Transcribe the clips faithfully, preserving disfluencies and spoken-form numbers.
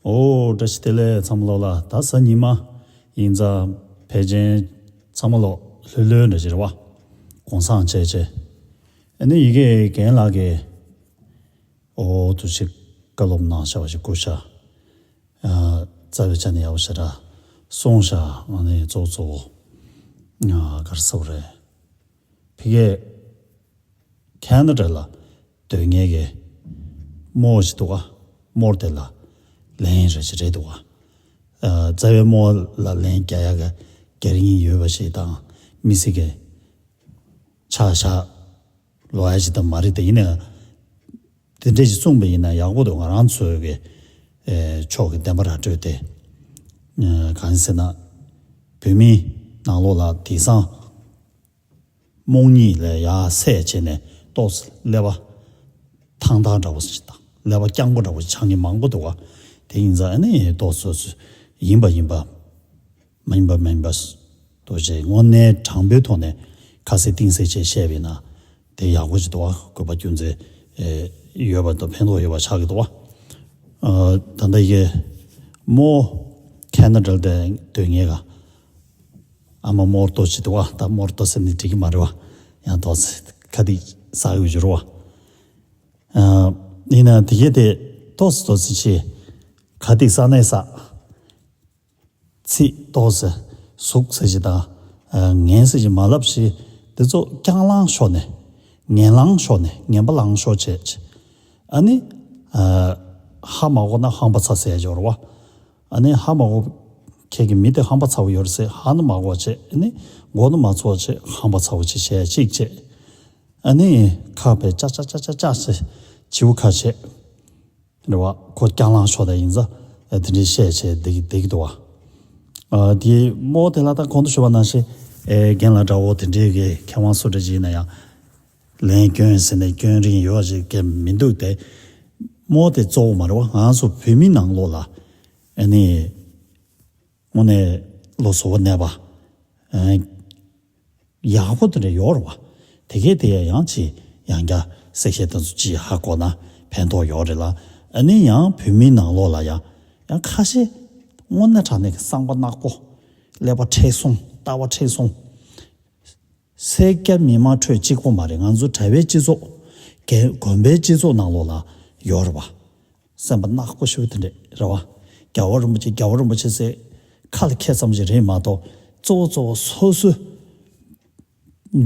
ཨོ་བཀྲ་ཤིས་བདེ་ལེགས་ཚང་མ་ལོག་ལ། ད་གཟའ་ཉི་མ་ཡིན་ཙང་ཕལ་ཆེར་ཚང་མ་ལོག་ལྷོད་ལྷོད་འདྲ་ཅིག་རེད་བ། གུང་སེང་བྱས་བྱས། ཨ་ནི་ཡི་གེ་རྒན་ལགས་ཀྱིས་ཨོ་ཐུགས་རྗེ་བཀའ་སློབ་གནང་བཞག་པ་ཞིག་བསྐུར་བཞག། ཨ་རྩ་བའི་ཆ་ནས་ཡག་པོ་ཞེ་དྲག་གསུངས་བཞག། ཨ་ནི་གཙོ་བོ་གཙོ་བོ་ཨ་ག་རེ་ཟེར་དགོས་རེད། ཕ་གིའི་ཁེ་ན་ཌ་ལ་སྡོད་མཁན་གྱི་རྨོ་ཞིག་འདུག་ག། རྨོ་དེ་ལ་ལན་རེ་ཞིག་རེད་འདུག་ག། ཨ་རྩ་བའི་རྨོ་ལ་ལན་རྒྱག་ཡག་གི་རྒྱག་རིན་ཡོད་པ་ཞིག་དང་མི་སྲིད་ཀྱི་ཆ་བཞག་ལོག་ཡ་ཞིག་དང་མ་རེད་དེ། ཡིན་ན་ཡང་དེ་འདྲས་ཞིག་གསུངས་པ་ཡིན་ན་ཡག་པོ་འདུག། ང་རང་ཚོའི་གི་ཨེ་ཕྱོགས་ཀྱི་བདེན་པ་ར་སྤྲོད་དེ། ཨ་གང་ཡིན་ཟེར་ན་བོད་མི་ནང་ལོགས་ལ་དེང་སང་རྨོ་གཉིས་ལ་ཡར་སད་བྱས་ནས་ཏོག་ཙམ་ཀླད་པ་ཐང་ཐང་འདྲ་བོ་ཞིག་དང་ཀླད་པ་རྐྱང་པོ་འདྲ་བོ་ཆགས་མཁན་མང་པོ་འདུག་ག། དེ་ཡིན་ཙང་ཨ་ནི་ཏོག་ཙམ་ཡིན་པ་ཡིན་པ་མ་ཡིན་པ་མ་ཡིན་པ་འདུག་ཅེས་དངོས་གནས་དྲང་པོའི་ཐོག་ནས་ཁ་གསལ་གཏིང་གསལ་བྱས་བཤད་པ་ཡིན་ན་དེ་ཡག་པོ་ཞིག་འདུག་ག། དགོས་པ་རྒྱུ་མཚན་ཨེ་ཡོད་པ་དང་ཕན་ཐོགས་ཡོད་པ་ཆགས་ཀྱི་འདུག་ག། ཨ་ད་ལྟ་ཡི་གེ་རྨོ་ཁེ་ན་ཌ་ལ་སྡོད་མཁན་གྱི་ཨ་མ་རྨོ་ཏོ་ཅིག་འདུག་ག། ད་རྨོ་ཏོ་ཟེར་ནས་འགྲིག་གི་མ་རེད་བ། ཡང་ཏོག་ཙམ་ཁ་ཏིག་ཟ་གི་ཡོད་རེད་བ། ཨ་ཡིན་ན་དེ་གས་དེ་ཏོག་ཙམ་ཏོག་ཙམ་ཅིག་ཁ་ཏིག་ཟ་ནས་ཟ། ཚིག་ཏོག་ཙམ་ཟུག་ཟེར་ཅིག་དང་ཨ་ངན་ཟེར་ཅིག་མ་ལབ་ཞིག། དེ་ཚོ་རྐྱང་ལངས་ཕྱོགས་ནས་ངན་ལངས་ཕྱོགས་ནས་ངན་པ་ལངས་ཕྱོགས་བྱས་ཅིག། ཨ་ནི་ཨ་ཧ་མ་གོ་ན་ཧམ་པ་ཚ་ཟེར་ཡ་ཅིག་ཡོད་རེད་བ། ཨ་ནི་ཧ་མ་གོ། ཁྱེད་ཀྱི་མི་དེ་ཧམ་པ་ཚ་བོ་ཡོད་རེད་ཟེར་ཧ་ནི་མ་གོ་བྱས། ཨ་ནི་མགོ་ནི་མ་ཚོས་བྱས་ཧམ་པ་ཚ་བོ་ཅིག་བྱས་ཅིག་བྱས། ཨ་ནི་ཁ་བས་ཅག་ཅག་ཅག་ཅག་ཅག་ཟེར་བྱིའུ་ཁ་བྱས། རེད་བ། ཁོ་རྐྱང་ལངས་ཕྱོགས་དེ་ཡིན་ཙང་ཨ་དེ་འདྲའི་བཤད་བྱས་བསྡད་ཀྱི་བསྡད་ཀྱི་འདུག་བ། ཨ་དེ་རྨོ་དེ་ལ་ད་གོང་དུ་ཞུས་པ་ནང་བཞིན་ཨེ་རྒན་ལགས་འདྲ་བོ་དེ་འདྲའི་གི་མཁས་དབང་སུ་འདྲ་ཅིག་ཡིན་ན་ཡང་ལན་སྐྱོན་ཟེར་ནས་སྐྱོན་རིན་ཡོད་ཅིག་གི་མི་འདུག་སྟེ། རྨོ་དེ་གཙོ་བོ་མ་རེད་བ། ང་ཚོ་བོད་མི་ནང་ལོགས་ལ་ཨ་ནི་དངོས་གནས་བློ་གཟུ་བོ་གནས་པ་ཨ་ཡག་པོ་དེ་འདྲ་ཡོད་རེད་བ། དེ་གས་དེ་ཡང་ཅིག་ཡང་བསྐྱར་གསལ་བཤད་དེ་ཚོ་ཅིག་ཧ་གོ་ན་ཕན་ཐོགས་ཡོད་རེད་ལ། ཨ་ནི་ཡང་བོད་མི་ནང་ལོགས་ལ་ཡང་ཡང་ཁ་ཤས་དངོས་གནས་དྲང་གནས་ཀྱི་བསམ་པ་ནག་པོ། ཀླད་པ་མཁྲེགས་སོང་། ལྟ་བ་མཁྲེགས་སོང་། སེར་སྐྱ་མི་མང་ཁྲོད་གཅིག་པོ་མ་རེད། ང་ཚོ་དྲ་བའི་སྤྱི་ཚོགས། རྒན་དགོན་པའི་སྤྱི་ཚོགས་ནང་ལོགས་ལ་ཡོད་རེད་བ། སེམས་པ་ནག་པོ་ཞེ་པོ་དེ་འདྲས་རེད་བ། རྒྱལ་བ་རིན་པོ་ཆེ་རྒྱལ་བ་རིན་པོ་ཆེ་ཟེར་ཁ་ལ་ཁད་ཙམ་ཞིག་རེད་མ་གཏོགས། གཙོ་བོ་གཙོ་བོ་སོ་སོའི་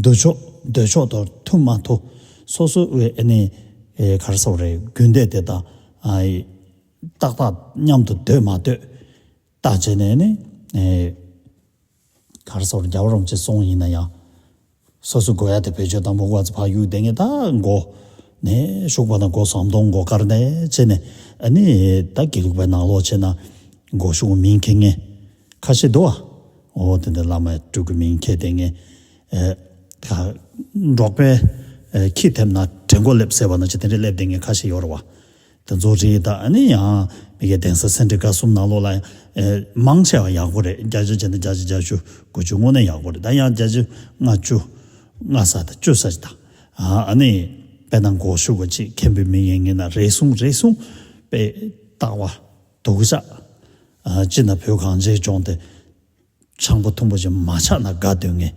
འདོད་ཕྱོགས་འདོད་ཕྱོགས་དང་མཐུན་མ་མཐུན། སོ་སོའི་ཨ་ནི་ཨེ་ག་རེ་ཟེར་དགོས་རེད། དགོས་འདོད་དེ་དང་ཨ་ཏག་ཏག་མཉམ་དུ་འདོད་མ་འདོད་བརྟག་བྱས་ནས་ནི་ཨེ་ག་རེ་ཟེར་དགོས་རེད། རྒྱལ་བ་རིན་པོ་ཆེ་གསུངས་ཡིན་ན་ཡང་། སོ་སོ་དགོས་ཡ་དེ་བེད་སྤྱོད་བཏང་། མ་དགོས་པ་ཚོ་ཕར་གཡུག་བསྡད་མཁན། ད་མགོ་ནས་ཞུགས་པ་ན་སྒོ་ཟམ་གདོང་སྒོ་དཀར་ནས་བྱས་ནས། ཨ་ནི་ད་དགེ་ལུགས་པའི་ནང་ལོགས་བྱས་ན་སྒོ་ཕྱུགས་མིང་འཁྱེར་མཁན་ཁ་ཤས་འདུག་ཨ། འོ་དེ་འདྲ་བླ་མ་སྤྲུལ་སྐུ་མིང་འཁྱེར་བསྡད་མཁན། ཨེ་ད་འབྲོག་པའི་ཨེ་ཁྱི་ཐེབས་ན་བྲན་མགོ་སླེབས་ཟེར་བ་ནང་བཞིན་དེ་འདྲ་སླེབས་བསྡད་མཁན་ཁ་ཤས་ཡོད་རེད་བ། དེ་ཚོ་རེད། ད་ཨ་ནི་ཡང་མི་གའི་གདན་ས་སེ་འབྲས་དགའ་གསུམ་ནང་ལོགས་ལ་ཨེ་མང་ཆེ་བ་ཡག་པོ་རེད། བརྒྱ་ཆ་བྱས་ན་བརྒྱ་ཆ་བརྒྱད་ཅུ་དགུ་བཅུ་དངོས་གནས་ཡག་པོ་རེད། ད་ཡང་བརྒྱ་ཆ་ལྔ་བཅུ་ལྔ་ས་དང་བཅུ་ས་ཅིག་དང་། ཨ་ཨ་ནི་དཔེར་ན་སྒོ་ཕྱུགས་པ་ཅིག་མཁན་པོའི་མིང་ཡིན་ངེས་ན་རེ་ཟུང་རེ་ཟུང་དཔེ་ལྟ་བ་སྡུག་ཅག། ཨ་སྤྱིར་ན་བོད་གངས་ཅན་ལྗོངས་དེ་ཆང་པོ་ཐུང་པོ་ཅིག་མ་ཆགས་ན་དགའ་སྡོད་མཁན།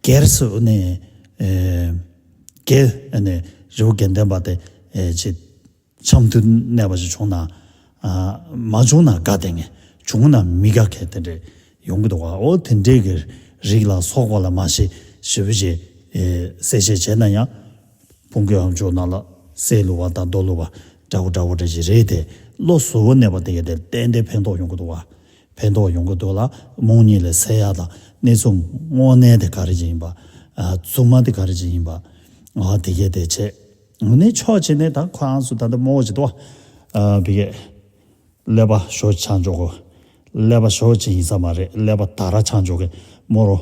སྒེར་སུ་ནས་ཨེ་སྒེར་ནས་རི་བོ་དགེ་ལྡན་པ་དེ་ཨེ་ཅིག་འཆམ་མཐུན་གནས་པ་ཞིག་བྱུང་ན། ཨ་མ་བྱུང་ན་དགའ་བསྡད་མཁན། བྱུང་ན་མི་དགའ་མཁན་དེ་འདྲས་ཡོང་གི་འདུག་ག། འོ་དེ་འདྲས་ཀྱི་རིགས་ལ་སོགས་པ་ལ་མ་ཤེས་ཞེ་པོ་ཅིག་ཨེ་གསལ་བཤད་བྱས་ན་ཡང་། ཕུང་པོའི་ཨ་མཆོག་ནང་ལ་གསེར་བླུགས་པ་དང་རྡོ་བླུགས་པ་འདྲ་བོ་འདྲ་བོ་འདྲ་ཞིག་རེད་དེ། བློ་གཟུ་བོ་གནས་པ་དེ་ག་དེ་ཏན་ཏན་ཕན་ཐོགས་ཡོང་གི་འདུག་བ། ཕན་ཐོགས་ཡོང་གི་འདུག་ལ། རྨོ་གཉིས་ལ་ཟེར་ཡག་དང་གནས་ཚུལ་དངོས་གནས་དེ་ག་རེ་ཅིག་ཡིན་པ། ཨ་རྫུན་མ་དེ་ག་རེ་ཅིག་ཡིན་པ། ཨ་དེ་ག་དེ་བྱས། དངོས་གནས་ཕྱོགས་གཅིག་ནས་ད་ཁོ་རང་ཚོ་ད་ལྟ་རྨོ་ཅིག་འདུག་བ། ཨ་བི་གས། ཀླད་པ་ཞོ་ཆང་འཇོག་གི། ཀླད་པ་ཞོ་ཅིག་ཡིན་ས་མ་རེད། ཀླད་པ་ད་ར་ཆང་འཇོག་གི་རྨོ་རོ།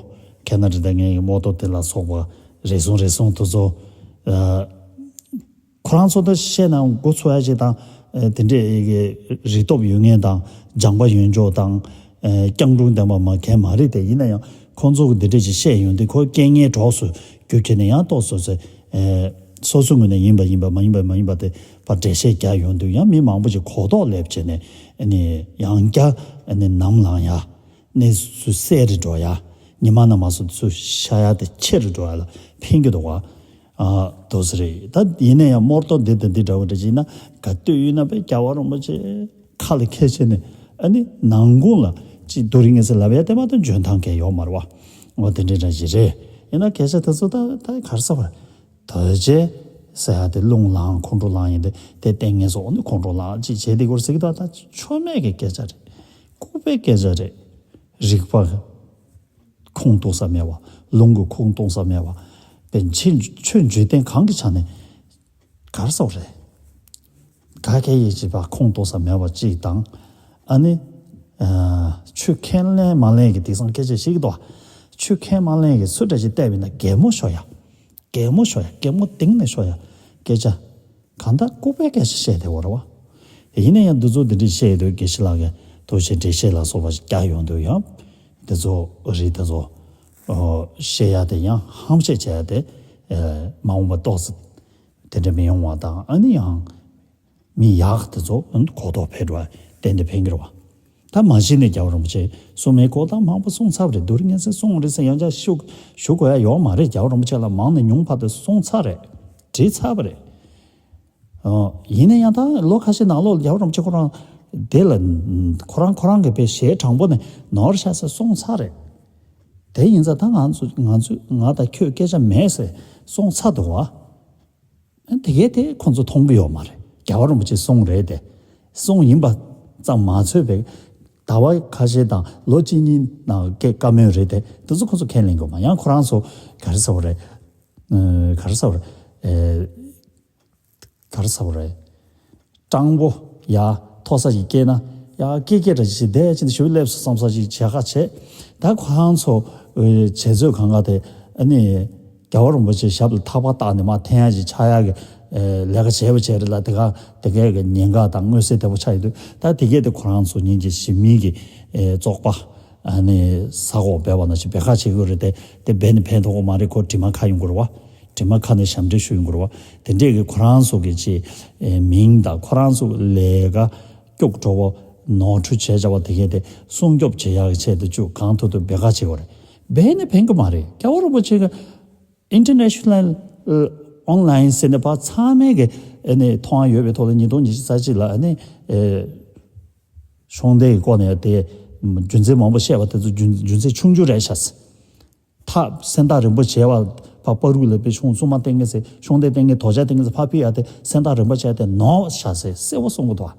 ཁེ་ན་ཌ་ངའི་རྨོ་ཏོ་དེ་ལ་སོགས་པ་རེ་ཟུང་རེ་ཟུང་དེ་ཚོ། ཨ་ཁོ་རང་ཚོ་ད་བཤད་ན་མགོ་ཚོས་ཡ་ཅིག་དང་། ཨ་དེ་འདྲས་ཀྱི་རིག་སྟོབས་ཡོད་མཁན་དང་སྦྱངས་པ་ཡོད་འཇོག་དང་། ཨ་སྐྱང་དྲུང་ལྡན་པ་མ་གན་མ་རེད་དེ། ཡིན་ན་ཡང་ཁོང་ཚོ་གི་འདི་འདྲས་ཅིག་བཤད་ཡོང་དུས་ཁོ་རྐྱེན་ངན་གྲོགས་སུ་གྱུར་བྱས་ནས་ཡང་ཏོག་ཙམ་ཨ་སོ་སོའི་ངོས་ནས་ཡིན་པ་ཡིན་པ་མ་ཡིན་པ་མ་ཡིན་པ་དེ་ཕར་འགྲེལ་བཤད་རྒྱག་ཡོང་དུས་ཡང་མི་མང་པོ་ཅིག་གོ་རྟོགས་སླེབས་བྱས་ནས་ ཨ་ནི་ཡང་བསྐྱར་ཨ་ནི་ནམ་ལངས་ཡ། གནས་ཚུལ་གསལ་རུ་འགྲོ་ཡ། ཉི་མ་ནམ་མ་སོང་དུས་ཚོད་ཤར་ཡ་དེ་ཆེ་རུ་འགྲོ་ཡ་ལ་ཕན་གྱི་འདུག་བ། ཨ། དོ་སི་རེད། ད་ཡིན་ན་ཡང་མོར་ཏོ་འདི་དང་འདི་འདྲ་བ་འདྲ་ཅིག་ཡིན་ན་ག་ལྟོས་ཡོད་ན་པའི་རྒྱལ་བ་རིན་པོ་ཆེ་ཁ་ལ་ཁད་བྱས་ནས་ཨ་ནི་ནང་ཁུངས་ལ་ཅིག་རྡོ་རིང་ངེས་ཟེར་ལབ་ཡ་དེ་མ་གཏོགས་འཇོན་ཐང་གང་ཡོད་མ་རེད་བ། འོ་དེ་འདྲ་འདྲ་ཅིག་རེད། ཡིན་ན་སྐད་ཆ་དེ་ཚོ་ད་ད་ག་རེ་ཟེར་བ་རེད། དོལ་རྒྱལ་ཟེར་ཡ་དེ་རླུང་ལངས་ཁོང་ཁྲོ་ལངས་ཡིན་ཏེ་དེ་ལྟས་ངན་སོགས་ནི་ཁོང་ཁྲོ་ལངས་ཅིག་བྱས་དེ་སྐོར་ཟེར་གི་ད་ད་ཆོ་མེད་ཀྱི་སྐད་ཆ་རེད། ལྐུགས་པའི་སྐད་ཆ་རེད། རིག་པ་ཁུངས་གཏུགས་ས་མེད་པ། ལུང་གི་ཁུངས་གཏུགས་ས་མེད་པ། པའི་ཆོས་ཆོས་བརྒྱུད་ལྡན་གང་གི་ཆ་ནས་གར་སོགས་རེད། ག་གེ་ཡི་བྱེད་པ་ཁུངས་གཏུགས་ས་མེད་པ་གཅིག་དང་། ཨ་ནི། ཨ། ཆོས་ཁས་ལེན་མ་ལེན་གྱི་དེང་སང་སྐད་ཆ་ཞིག་འདུག་ཆོས་ཁས་མ་ལེན་གྱི་སུ་འདྲ་ཞིག་བལྟས་པ་ཡིན་ན་གད་མོ་ཤོར་ཡ། གད་མོ་ཤོར་ཡ། གད་མོ་གཏིང་ནས་ཤོར་ཡ། སྐད་ཆ། གང་ལྟར་ལྐུགས་པའི་སྐད་ཆ་བཤད་བསྡད་པ་རེད་བ། ཡིན་ན་ཡང་འདི་ཚོ་འདི་འདྲ་བཤད་ཡོད་དུས་དགེ་བཤེས་ལགས་ཀྱིས་ཐུགས་རྗེ་འགྲེལ་བཤད་ལ་སོགས་པ་ཞིག་བརྒྱབ་ཡོང་དུས་ཡང་། འདི་ཚོ་རིགས་འདི་ཚོ། ཨོ། བཤད་ཡ་དེ་ཡང་ཧམ་བཤད་བྱས་ཡ་དེ། ཨེ། མ་འོངས་པ་ཏོག་ཙམ་དེ་འདྲ་མི་ཡོང་བ་དང་ཨ་ནི་ཡང་། མི་ཡག་དེ་ཚོ་གོ་རྟོགས་འཕེལ་འགྲོ་བ་ཏན་ཏན་ཕན་གྱི་རེད་བ། ད་མ་གཞི་ནས་རྒྱལ་བ་རིན་པོ་ཆེ་གསུང་མེད་གོ་ད་མང་པོ་གསུངས་ཚར་བ་རེད། རྡོ་རིང་ངེས་ཟེར་གསུང་རེད་ཟེར་ཡང་བསྐྱར་ཞུ་ཞུ་དགོས་ཡ་ཡོད་མ་རེད། རྒྱལ་བ་རིན་པོ་ཆེ་ལ་མང་ནས་ཉུང་བར་དུ་གསུངས་ཚར་རེད། བྲིས་ཚར་བ་རེད། ཨོ། ཡིན་ན་ཡང་ད་ལོ་ཁ་ཤས་ནང་ལོགས་རྒྱལ་བ་རིན་པོ་ཆེ་ཁོ་རང་དེ་ལ་ཁོ་རང་ཁོ་རང་གི་དཔེ་ཞལ་དྲང་པོ་ནས་ནོར་ཤག་ཟེར་གསུངས་ཚར་རེད། དེ་ཡིན་ཙང་ད་ང་ཚོ་ང་ཚོ་ང་དང་ཁྱོད་སྐད་ཆ་མེད་ཟེར་གསུངས་ཚར་འདུག་བ། དེ་གས་དེ་ཁོང་ཚོ་མཐོང་གི་ཡོད་མ་རེད། རྒྱལ་བ་རིན་པོ་ཆེ་གསུངས་རེད་དེ། གསུངས་ཡིན་པ་ཙམ་མ་ཚོད་པའི་ཟླ་བ་ཁ་ཤས་དང་ལོ་གཅིག་གཉིས་ནང་སྐད་བཀའ་མོལ་རེད་དེ་དེ་ཚོ་ཁོང་ཚོ་ཁས་ལེན་དགོས་མ། ཡང་ཁོ་རང་ཚོ་ག་རེ་ཟེར་བ་རེད། ཨ། ག་རེ་ཟེར་བ་རེད། ཨེ། ག་རེ་ཟེར་བ་རེད། སྤྲང་པོ་ཡ་མཐོ་ས་ཞིག་སྐྱེས་ན་ཡ་སྐད་སྐད་འདྲ་ཞིག་བསྡད་ཕྱིན་ཞུ་སླེབས་སོང་བསམ་ས་ཞིག་བྱེད་ཁ་བྱེད། ད་ཁོ་རང་ཚོ་བྱེད་ཚོད་གང་ག་དེ་ཨ་ནི་རྒྱལ་བ་རིན་པོ་ཆེ་ཞབས་ལ་ཐག་པ་བཏགས་ནས་མར་འཐེན་ཡ་ཞིག་ཆགས་ཡ་གི་ལས་ཀ་བྱས་པ་བྱས་རེད་ལ། དེ་ག་དེ་གའི་གི་ཉེན་ཁ་དང་མངོན་གསལ་དོད་པོ་ཆགས་ཡོད་དུས་ད་དེ་གས་དེ་ཁོ་རང་ཚོ་ཉིན་གྱི་ཞི་མིའི་གི་བཙོག་པ་ཨ་ནི་ས་འོག་སྦས་པ་ནང་བཞིན་སྦས་ཁ་བྱེད་དགོས་རེད་དེ། དེ་སྦས་ནས་ཕན་ཐོགས་གི་མ་རེད། ཁོ་དྲི་མ་ཁ་ཡོང་གི་རེད་བ། དྲི་མ་ཁ་ནས་ཞབས་འདྲེན་ཞུ་ཡོང་གི་རེད་བ། དེ་འདྲས་ཀྱི་ཁོ་རང་ཚོ་གི་ཅི་མིང་དང་ཁོ་རང་ཚོ་ལས་ཀ་སྐྱོབ་འགྲོ་བ་ནོར་འཁྲུལ་བྱས་བྱ་བ་དེ་གས་དེ་སྲུང་སྐྱོབ་བྱེད་ཡག་གི་ཆེད་དུ་ཅུ་གང་ཐུབ་ཐུབ་འབད་ག་བྱེད་དགོས་རེད། འབད་ནས་ཕན་གི་མ་རེད། རྒྱལ་བ་རིན་པོ་ཆེ་གི་International Online ཟེར་ནས་ཕར་ཚང་མས་གི་ཨ་ནི་མཐོང་ཡ་ཡོད་པའི་ཐོག་ལ་ཉིས་སྟོང་ཉི་ཤུ་རྩ་གཅིག་ལ་ཨ་ནི་ཨེ་གཞུང་འབྲེལ་གྱི་སྐོར་ནས་དེ་རྒྱུ་མཚན་མང་པོ་བཤད་པ་དེ་ཚོ་རྒྱུ་རྒྱུ་མཚན་ཆུང་ཆུང་རེད་ཤག་ཐག་སེམས་ཐག་རིང་པོ་བྱས་པ་ཕ་པ་རུ་ལ་པའི་ཆུང་བཙུན་མ་བསྟེན་མཁན་ཟེར་ཆུང་བསྟན་བསྟེན་མཁན་དོ་ཇག་བསྟེན་མཁན་ཟེར་ཕ་ཕི་ཡ་དེ་སེམས་ཐག་རིང་པོ་བྱས་ཏེ་ནོར་བ་བཞག་ཟེར་གསལ་པོ་གསུང་གི་འདུག་